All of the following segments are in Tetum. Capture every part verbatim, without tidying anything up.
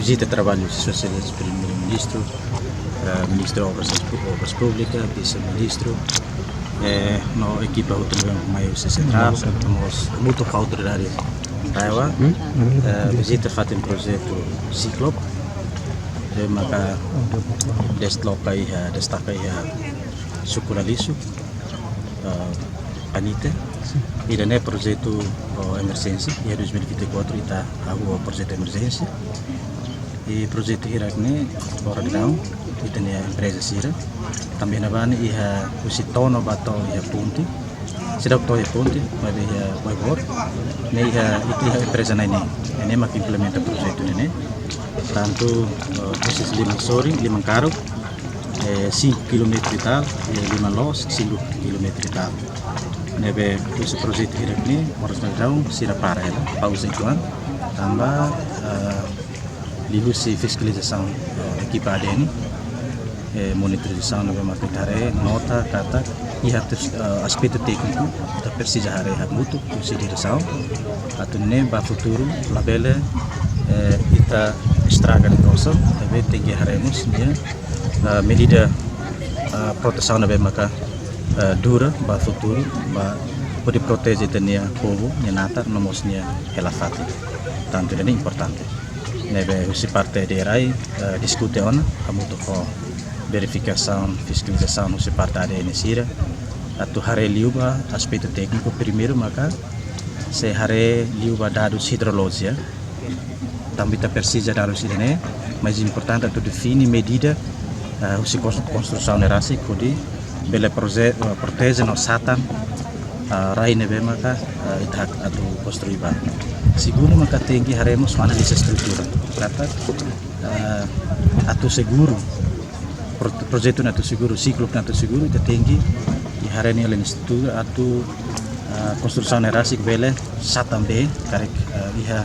Vizita traballu husi Sua Exelénsia Primeiru-Ministru, eh, Ministru Obras, Obras Públikas, Vise-Ministru, eh, no ekipa hotu ne'ebé mai husi sentrál, mós hamutuk ho autoridade RAEOA, eh, vizita fatin projetu Cíclope, eh, maka destaca iha, destaca iha suku Lalisu, eh, Anite, ida-ne'e projetu, oh, emerjénsia, iha dois mil e vinte e quatro ita hahú projetu emerjénsia. I projetu hirak ne'e, agora daudaun, ita-nia empreza sira. Tanba iha ne'ebá ne'e iha husi Tono ba to'o iha ponte. Seidauk to'o iha ponte, maibé iha Waibor. Ne'e iha, ita iha empreza na'in-neen. Ne'e mak implementa projetu ne'e. Tantu, eh, husi liman sorin, liman karuk, eh, cinco quilómetros e tal, eh, liman loos, cinco quilómetros e tal. Ne'ebé husi projetu hirak ne'e, agora daudaun, sira para hela, pauza uitoan. Tanba, eh, liuhusi fiskalizasaun, eh, ekipa ADN, eh, monitorizasaun ne'ebé mak ita haree, nota katak iha tes-, eh, aspetu tékniku, ita presiza haree hamutuk husi diresaun, atu nune'e ba futuru labele, eh, ita estraga ne'e tosa, maibé tenke haree mós nia, eh, medida, eh, protesaun ne'ebé maka, eh, dura ba futuru, ba hodi proteje ita-nia povu, nia natar, no mós nia hela-fatin. Tantu ida-ne'e importante. Ne'ebé husi parte DRI, eh, diskute ona, hamutuk ho verifikasaun, fiskalizasaun husi parte ADN sira. Atu haree liu ba aspetu tékniku, primeiru maka sei haree liu ba dadus idrolojia. Tanba ita presiza dadus ida-ne'e, mais importante atu define medida, eh, husi kons-, konstrusaun ne'e rasik hodi bele proje-, eh, proteje no satan, eh, rai ne'ebé maka, eh, ita hak atu konstrui ba. Segundu maka tenke haree mós analiza estrutura. Katak, eh, atu seguru, pro-, projetu ne'e atu seguru, Cíclope ne'e atu seguru, ita tenke haree nia alin estrutura atu, eh, konstrusaun ne'e rasik bele satan bee, karik, eh, iha,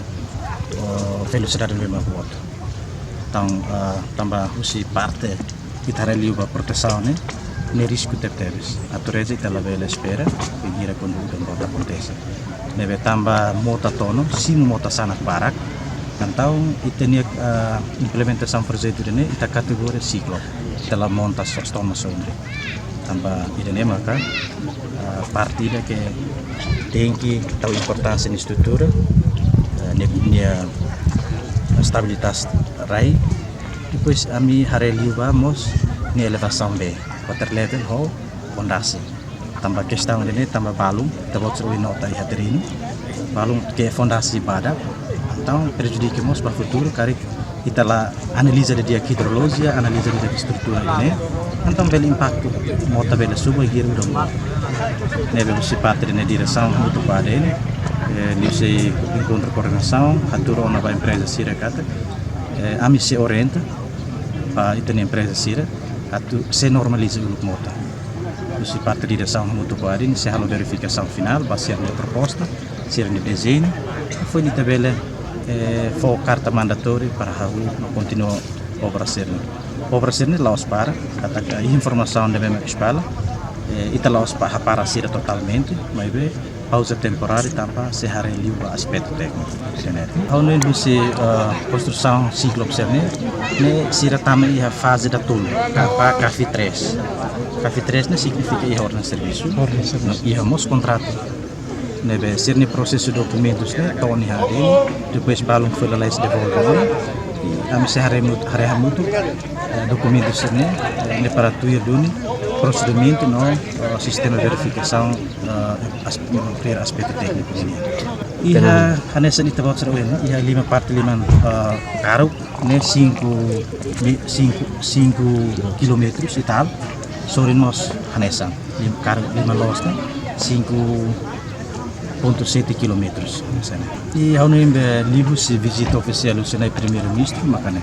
oh, velosidade ne'ebé mak boot. Entaun, eh, tanba husi parte ita haree liu ba protesaun ne'e, ne'e risku tebetebes. Atu reza ita labele espera, bainhira kuandu udan boot akontese. Ne'ebé tanba mota Tono, simu mota sanak barak. Entaun ita-nia, eh, implementasaun projetu ida-ne'e, ita kategoria Cíclope. Ita la monta so-, Tono sombri. Tanba ida-ne'e maka, eh, parte ida ke tenke tau importánsia nia estrutura, eh, nia, nia estabilidade rai. Depois ami haree liu ba mós nia elevasaun bee, water level ho fondasi. Tanba kestaun ida-ne'e, tanba balun, ita-boot sira ohin nota iha terrenu. Balun ke fondasi badak, entaun prejudika mós ba futuru, karik ita la analiza didi'ak idrolojia, analiza didi'ak estrutura ida-ne'e. Entaun bele impaktu, mota bele subu bainhira udan boot. Ne'ebé husi parte ida-ne'e diresaun hamutuk ho ADN, eh, liuhusi enkontru koordenasaun, hatuur ona ba empreza sira katak, eh, ami sei orienta ba ita-nia empreza sira atu sei normaliza uluk mota. Husi parte diresaun hamutuk ho ADN sei halo verifikasaun finál ba sira-nia proposta, sira-nia dezeñu, foin ita bele, eh, fó karta mandatóriu para hahú no kontinua obra sira-ne'e. Obra sira-ne'e la'ós para, katak iha informasaun ne'ebé mak espalla, eh, ita la'ós pa-, hapara sira totalmente, maibé pauza temporáriu tanba sei haree liu ba aspetu tékniku. Ha'u hanoin husi, eh, konstrusaun Cíclope sira-ne'e, ne'e sira tama iha faze datoluk, ka-, ba CAFI três. CAFI três ne'e signifika iha orden servisu. Orden servisu. No iha mós kontratu. Ne'ebé sira-nia prosesu dokumentus ne'e to'o iha ADN, depois balun foin lalais devolve ona. I ami sei haree mut-, haree hamutuk, eh, dokumentus sira-ne'e, eh, ne'e para tuir duni prosedimentu no, eh, sistema verifikasaun, eh, as-, tuir aspetu tékniku nian. Iha hanesan ita-boot sira ohin, iha liman parte liman, eh, karuk ne'e cinco mi-, cinco, cinco quilómetros e tal. Sorin mós hanesan, lim-, karuk liman loos ne'e cinco ponto sete quilómetros, misalnya. I ha'u hanoin liuhusi vizita ofisiál husi Primeiru-Ministru, mak ne'e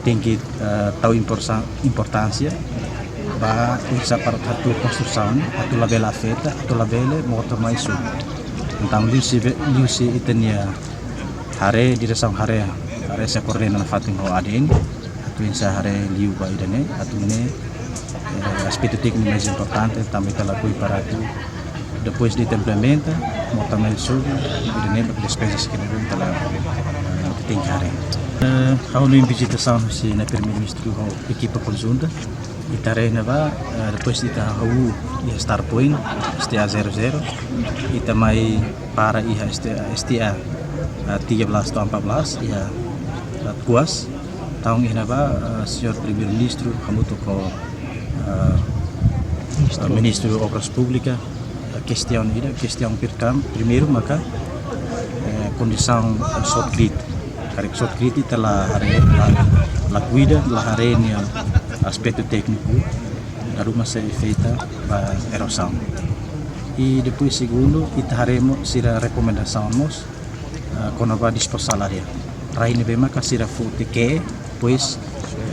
tenke, eh, tau imporsa-, importánsia ba oinsá para atu konstrusaun, atu labele afeta, atu labele mota mai subu. Entaun liuhusi ve-, liuhusi ita-nia haree, diresaun haree, haree sei koordena nafatin ho ADN, atu oinsá haree liu ba ida-ne'e, atu nune'e, eh, aspetu tékniku mais importante, tanba ita lakohi para atu, depois de implementa, mota mai subu, ida-ne'e despezas ke ita la, eh, Tenke haree. Eh, ha'u hanoin vizitasaun husi Nai Primeiru-Ministru ho ekipa konjunta. Ita haree ne'ebá, eh, depois ita hahú iha start point, S T A zero zero. Ita mai para iha S T A, S T A, eh, tiga belas to'o empat belas, iha, eh, Kuas. Entaun iha ne'ebá, eh, Señór Primeiru-Ministru hamutuk ho, eh, Ministru Obras Públikas, eh, kestaun ida, kestaun pertam-, primeiru maka, eh, kondisaun shotcrete. Karik shotcrete ita la haree, la, la kuida, la haree nia aspetu tékniku, dala ruma sei afeta ba erozaun. I depois segundu, ita haree mós sira rekomendasaun mós, ah, kona-ba disposal área. Rai ne'ebé maka sira foti ke'e, depois,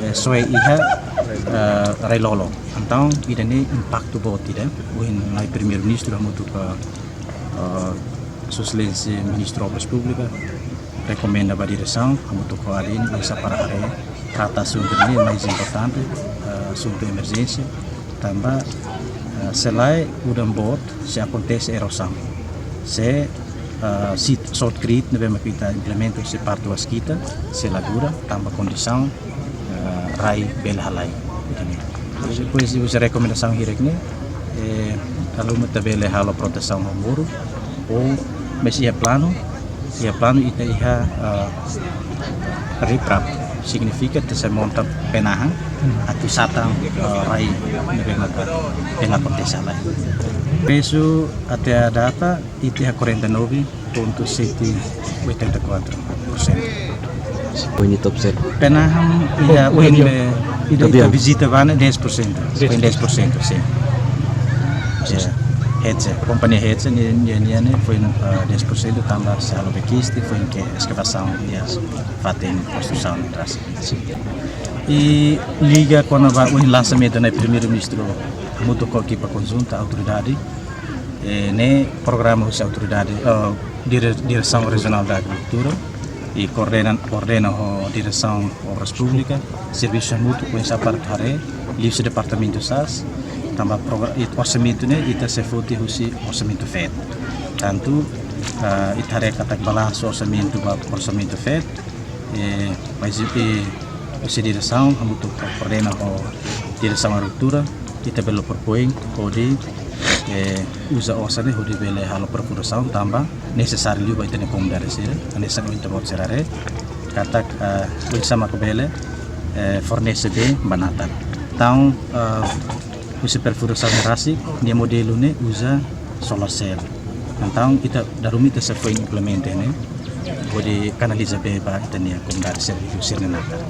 eh, soe iha, eh, rai-lolon. Entaun ida-ne'e impaktu boot ida. Ohin Nai Primeiru-Ministru hamutuk ho, eh, Sua Exelénsia Ministru Obras Públikas rekomenda ba diresaun hamutuk ho ADM oinsá para haree, trata asuntu ne'e mais importante, eh, asuntu emerjénsia. Tanba, eh, se lae udan boot, sei akontese erozaun. Se, eh, shot-, shotcrete ne'ebé maka ita implementa husi parte Waskita, sei la dura, tanba kondisaun, eh, rai bele halai. Depois de uza rekomendasaun hirak ne'e, eh, dala ruma ita bele halo protesaun ho muru, ou mais iha planu, iha planu ita iha, eh, riprap, signifika ita sei monta penahan, atu satan, eh, rai ne'ebé maka bele akontese halai. Pezu até à data, ita iha quarenta e nove ponto sete oitenta e quatro por cento. Ohin ita observa. Penahan iha, oh, ohin, ohin, ita, ita vizita bá ne'e dez por cento. Foin dez por cento, sin. Sin. Ya. Hetse, kompañia Hetse, nia, nia, nia ne'e foin, ah, dez por cento tanba sei halo bekiste, foin ke eskavasaun iha fatin konstrusaun ne'e rasik. Sin. I liga kona-ba ohin lansamentu Nai Primeiru-Ministru hamutuk ho ekipa konjunta autoridade, eh, ne'e programa husi autoridade, eh, dire-, Diresaun Rejionál da Agrikultura, i koordena, koordena ho Diresaun Obras Públikas, servisu hamutuk oinsá para haree liuhusi departamentu sasán, tanba progr-, i orsamentu ne'e ita sei foti husi orsamentu feto. Tantu, eh, ita haree katak balansu orsamentu ba orsamentu feto, eh, mais, eh, husi diresaun hamutuk ho koordena ho Diresaun Agrikultura, ita bele propoin hodi, eh, uza osan ne'e hodi bele halo perfurasaun tanba nesesáriu liu ba ita-nia komunidade sira, hanesan ohin ita-boot sira haree katak, eh, oinsá maka bele, eh, fornese bee ba natar. Entaun, eh, husi perfurasaun ne'e rasik, nia modelu ne'e uza solar cell. Entaun ita dala ruma ita sei foin implementa ne'e, hodi kanaliza bee ba ita-nia komunidade sira liuliu sira-nia natar.